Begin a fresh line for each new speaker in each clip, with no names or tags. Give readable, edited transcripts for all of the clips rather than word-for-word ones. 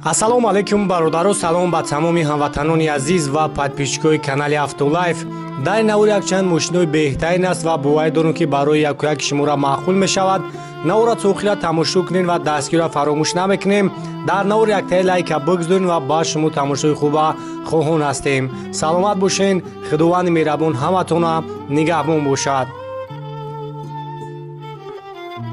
Ассалому алайкум бародаро, салом ба тамоми ҳамватанони азиз ва подписчикои канали Автолайф. Дар ин навор якчанд мошинои беҳтарин аст ва боварӣ дорем, ки барои яку яки шуморо маъқул мешавад. Навора то охира тамошо кунед ва дастгирро фаромӯш намекунем. Дар навор яктаи лайка бигзоред ва ба шумо тамошои хуба хоҳон ҳастем. Саломат бошед, Худованди меҳрабон ҳаматона нигаҳбон бошад.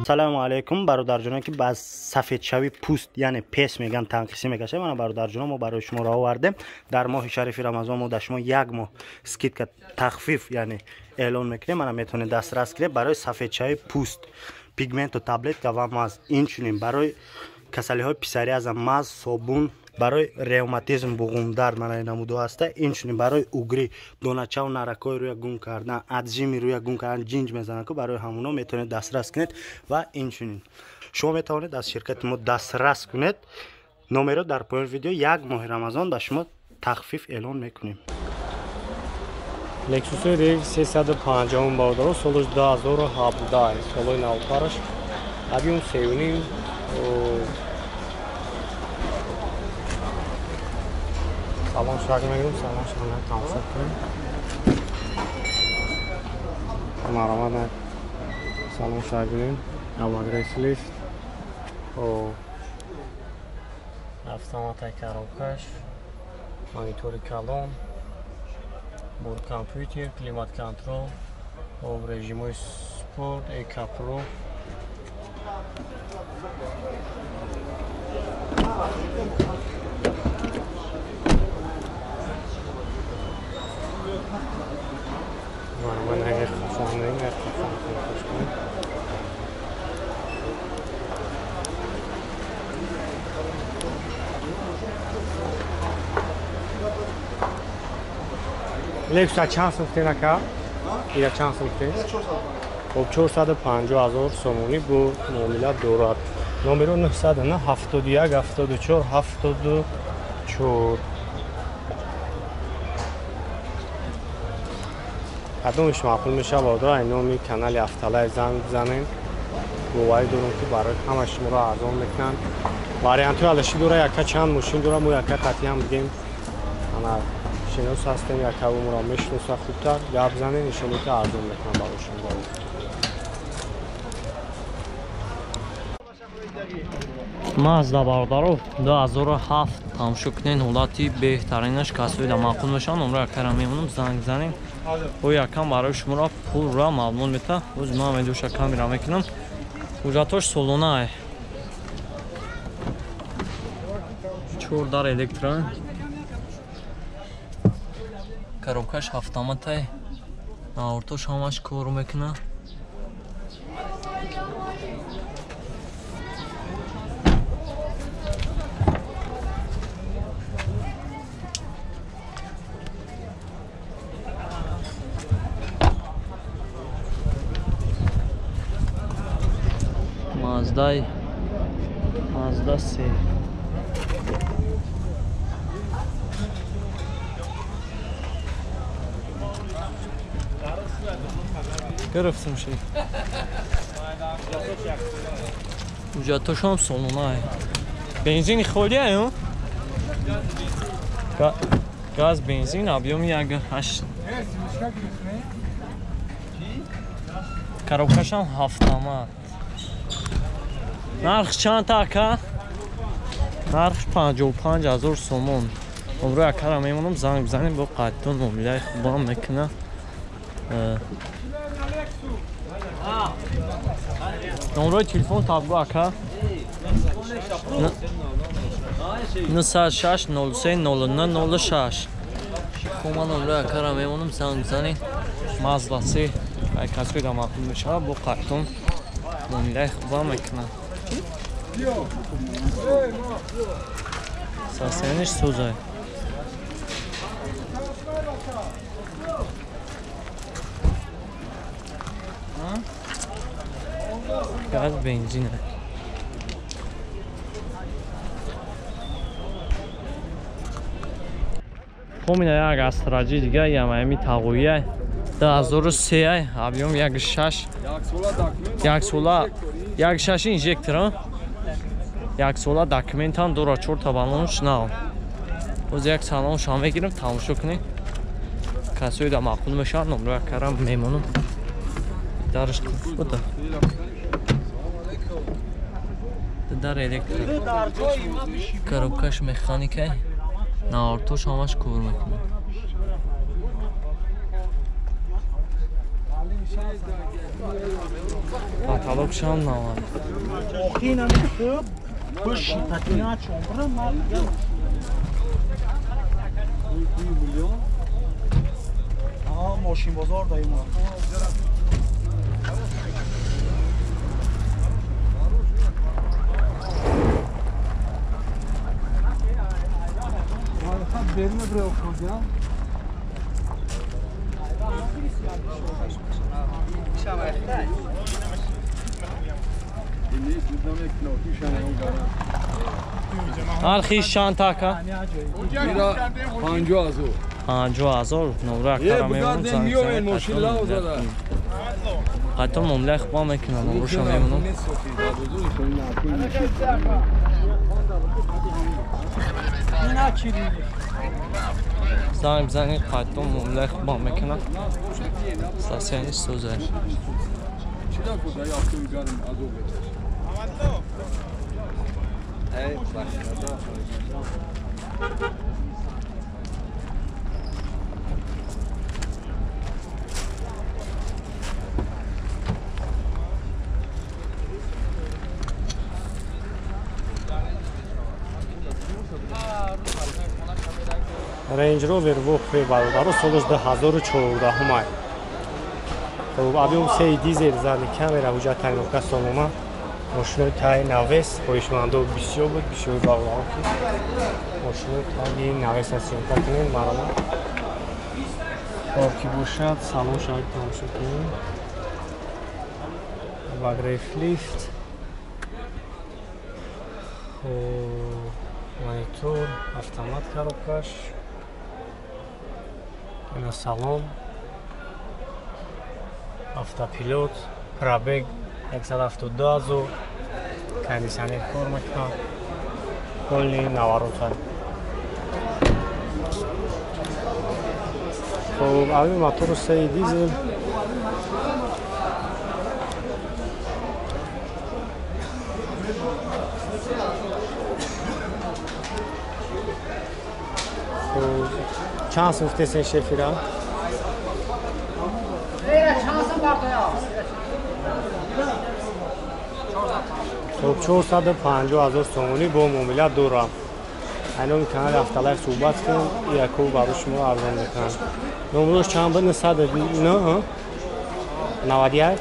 Салому алайкум бародарҷоно, ки ба сафедшавии пӯст, яъне пес меган, танқисӣ мекашад. Мана бародарҷоно, мо барои шумо роҳ овардем. Дар моҳи шарифи Рамазон мо дар шумо як моҳ скидка, тахфиф, яъне эълон мекунем. Мана метавонед дастрас кунед барои сафедшавии пӯст, пигменту таблетка ва маз. Инчунин барои касалиҳои псориаза маз, собун, барои ревматизм, буғумдард, мана намудо ҳаста. Инчунин барои угрӣ, доначаву наракҳои рӯя гум кардан, аджими рӯя гум кардан, ҷинҷ мезананд, ку барои ҳамуно метавонед дастрас кунед. Ва инчунин шумо метавонед аз ширкати мо дастрас кунед. Номеро дар поёни видео. Як моҳи Рамазон ба шумо тахфиф эълон мекунем.
Lexus RX 350 бародаро, солаш 2017, солои навтараш, объем 3,5. Салон шаг мегирем, салон шаг тамошо кунем. Маромад салон шаг бинем. Обогрев лифт, автоматай коробкаш, монитори калон, борткомпютер, климат контрол, режимҳои спорт, Эко Про. Ман агар хафонем, як хафон хуш кунем. Lexus чанд сум гуфтед, ака? Ира чанд сум гуфтед? Хоб, 450 ҳазор сомонӣ бо муомила дорад. Номеро 909 71 74 74. Кадомиш маъқул мешавад, бародар, ай номи канали Автолайф занг бизанед. Боварӣ дорам, ки барои ҳама шуморо арзон мекунанд. Вариантҳои алашӣ дора, яка чанд мошин дора, мо яка қатъиян бигем. Ана шинос ҳастем, яка умро мешиноса хубтар, гап занед, иншоалло ки арзон мекунанд барои шумо.
Мазда бародаро 2007 тамошо кунед, ҳолати беҳтаринаш, касои да маъқул мешаванд, номро якара мемонам, занг занед. О якам барои шуморо пурра маълумот мета. Оз ман видеоша камера мекунам. Ҳуҷҷатош солона. Чор дар электро. Коробкаш ҳафтаматай. Наортош ҳамаш кор мекунад. Mazda 3. Гирифтам ши. Ҳуҷҷатошам солона. Бензини холия, газ, бензин, объем 1,8. Коробкашам ҳафтама. Нарх чанд ака? Нарх 55 ҳазор сомон. Обрӯи акара мемонам, занг бизанем, бо қайдтон муомилаи хубам мекуна. Номрои телефон табгӯ ака? 906 03 09 06. Хуб, ман номрои акара мемонам, занг бизанем. Мазда 3 ай касои да маъқул мешавад, бо қайдтон муомилаи хубам мекунад. Состояние созай. Газ, бензин. Хомина як астраҷи дига, ямаями тағоия 2003, объем 1,6. Як сола 1,6 инжектор. Як сола документам дора, 4 та баллонш нав. Боз як салоншам мегирам, тамошо кунед. Касое да маъқул мешавад, номро яккарам мемонам. Дарш қулф буда. Дар электро. Коробкаш механикай. Наортош ҳамаш кор мекунад. Потолокшам навад.
Мошин бозор даим.
Нархиш чанд така?
50,000.
50,000 номра кара мемонам. Қайтон муомилаи хубам мекунам, номроша мемонам. Занг бизанед, қайтон муомилаи хубам мекунам. Стасияни соза.
Range Rover Vogue бародаро соли 2014 май. Хуб, объем 3 дизел, задний камера, ҳуҷҷат тайнока сомома. Мошинои таи навес, хоҳишмандо бисёр буд, бисёр бародаро ки мошинои таи навес съёмка кунем марама. Хоб ки бошад, салон шавад тамошо кунем. Обогрев лифт. Хуб, монитор, автомат коробкаш. Ина салон, автопилот, пробег 172,000, кондиционер кор мекунад, полный наворота. Хуб, ави мотору 3 дизел. Хуб, чанд сум гуфтесен шефира? Хуб, 450,000 сомонӣ бо муомила дорам. Айноми канали Автолайф суҳбат кунем, яко барои шумо арзон мекунам. Номрош чанд буд? 909 91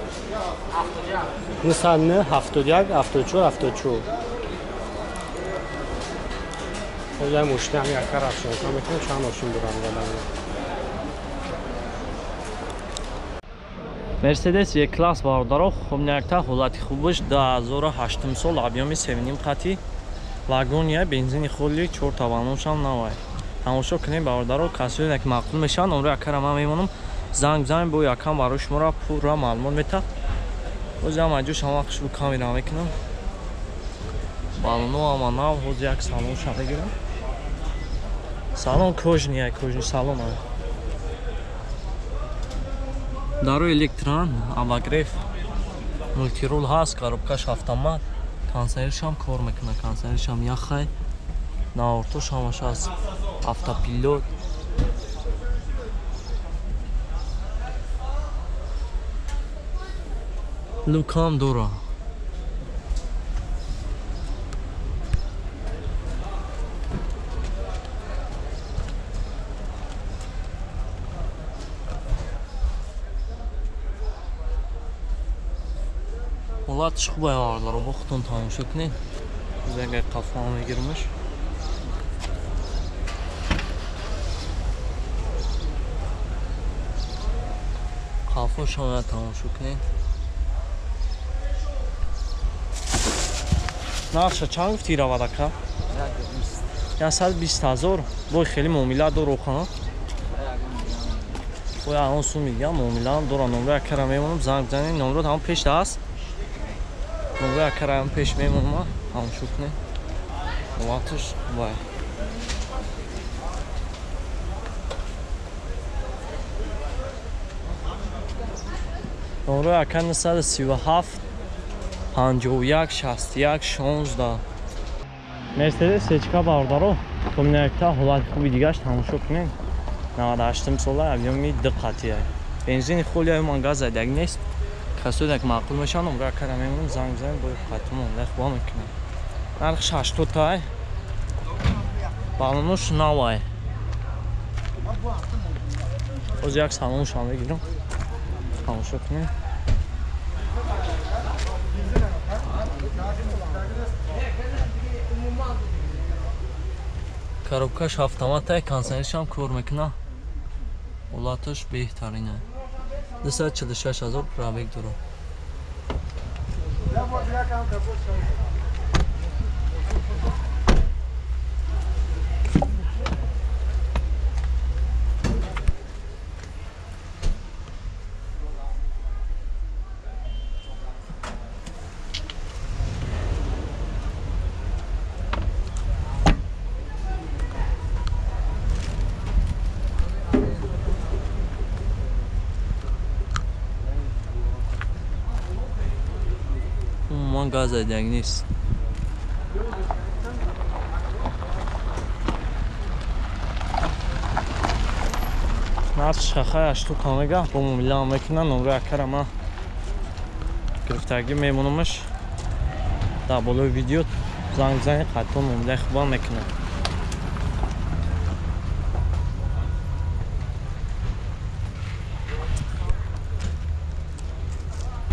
909 71 74 74. Ҳозир мошини ҳами яка рафшонка мекунем, чанд мошин дорам задам.
Мерседес Е-класс бародаро, хуб якта ҳолати хубаш 2008 сол, объёми 7.5 қати вагония, бензини холи, 4 та баллоншам навай. Тамошо кунем бародаро, касое ки маъқул мешаванд, номро якара ман мемонам, занг бизанед, бо якам барои шуморо пурра маълумот метаҳад. Боз ҳам аҷош ҳама хушбу камера мекунам. Баллоно ҳама нав, ҳозир як салонша мегирам. Салон кожний, кожний салон. Дарои электран, обогрев, мультирул ҳаст, коробкаш автомат, кондиционершам кор мекунад, кондиционершам яхай, наортош ҳамаш ҳаст, автопилот. Люкам дора. Ҳолатиш хуб бародаро, бо худтон тамошо кунед. Зангай қафо мегирмаш. Қафо шояд тамошо кунед. Нархша чанд гуфти равад ака? 120,000. Бой хеле муомила дор охана. Бой он сум мегӯям, муомилаам дора. Номро яккара мемонам, занг бизанед. Номро ҳам пешда аст. Номрои акараам пеш мемонам, тамошо кунед. Ҳолаташ вай. Номрои ака 937 51 61 16. Мерседес сечка бародаро, томинакта ҳолати хуби дигаш тамошо кунед. 98 сола объёми 2 қатия. Бензини холия ман газ задаг нест. Касои ки маъқул мешаванд, номрои акара мемонам, занг бизанед, бо қатъ монда хуба мекунам. Нархш 80 тай. Балонош навай. Боз як салоншам мегирам. Тамошо кунед. Коробкаш автоматай, кондиционершам кор мекунад. Ҳолаташ беҳтарина. 246 000 пробег дорад. Умуман газ задаг нест. Нархш хахай 80 та мега, бо муомила мекунам, номрои акара ман гирифтагӣ мемонамаш. Дар болои видео занг бизанед, қатъан муомилаи хуба мекунам.